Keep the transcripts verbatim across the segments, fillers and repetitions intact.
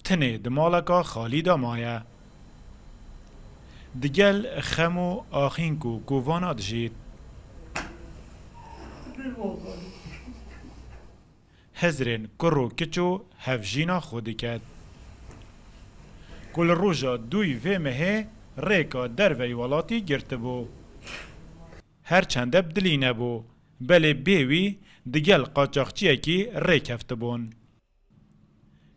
tinê di maleka xalî de maye. Digel xem û axînk û kovana dijît. Hizrên kur û kiç û hevjîna xwe diket. Ku li roja dûyî vê mehê rêka derveyî welatî girtibû. Her çende bi dilî nebû, belê bê wî digel qaçaxçiyekî rê keftibûn.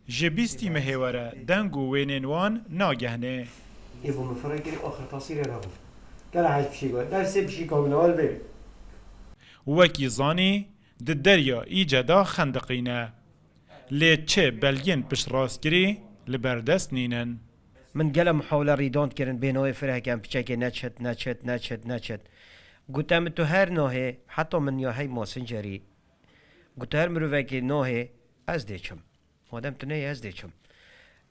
Ji bîstî mehê were deng û wênên wan nagehnê. Ê bo min firê kirî axir tasîrê re bû. Gela hez pişî got. Dersê pişî kamil hal vê. Wekî zanî, di derya îce de xendiqîne. Lê çi belgên piştrastkirî li ber dest nînin. Min gele muhawile rîdand kirin, bê navê firê hekem piçekê neçit, neçit, neçit, neçit. Gote min tu her nahê, heta min ya hey masincerî. Gote her mirovekê nahê, ez dê çim. Madem tu neyê, ez dê çim.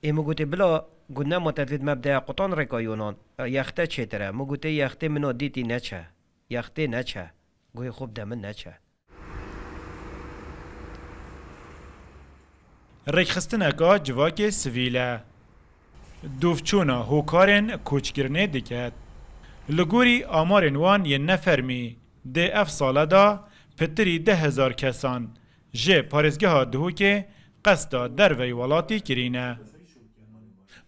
Ê min gotê bila, got nema te divêt me bide qutan rêka Yonan, yexte çêtir e. Min gotê yextê min o dîtî neçe. Yextê neçe. Guhê xwe bide min neçe. Rêkxistineka civakê sivîl e. Dûvçûna hokarên koçkirinê diket. Li gorî amarên wan yên nefermî, dê ev sale de pitirî deh hezar kesan ji parêzgeha Duhokê qesta derveyî welatî kirîne.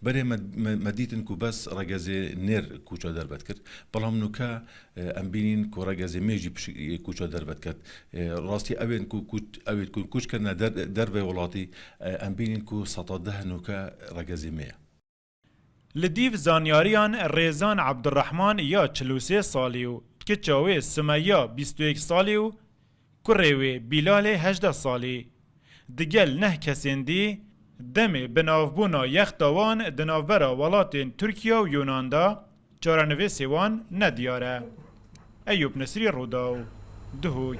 Berê me, me, me dîtin ku bes regezê nêr koça derve dikir. Belam nûke, e, em bînîn ku regezê mê jî pişik, e, koça derve diket. E, rastî ew ên ku, ku, ew ên ku koç kirine der, dervê welatî, e, em bînîn ku seta deh nûke regezê mê ye. Li dîv zanyariyan Rêzan Ebdurrehman ya çil û sê salî û kiça wê Sumeya bîst û yek salî û kurê wê Bîlalê hejdeh salî, digel neh kesên dî demê binavbûna yexta wan di navbera welatên Tirkiye û Yunan de çarenivîsê wan nediyar e. Eyûp Nesrî, Rûdaw, Duhok.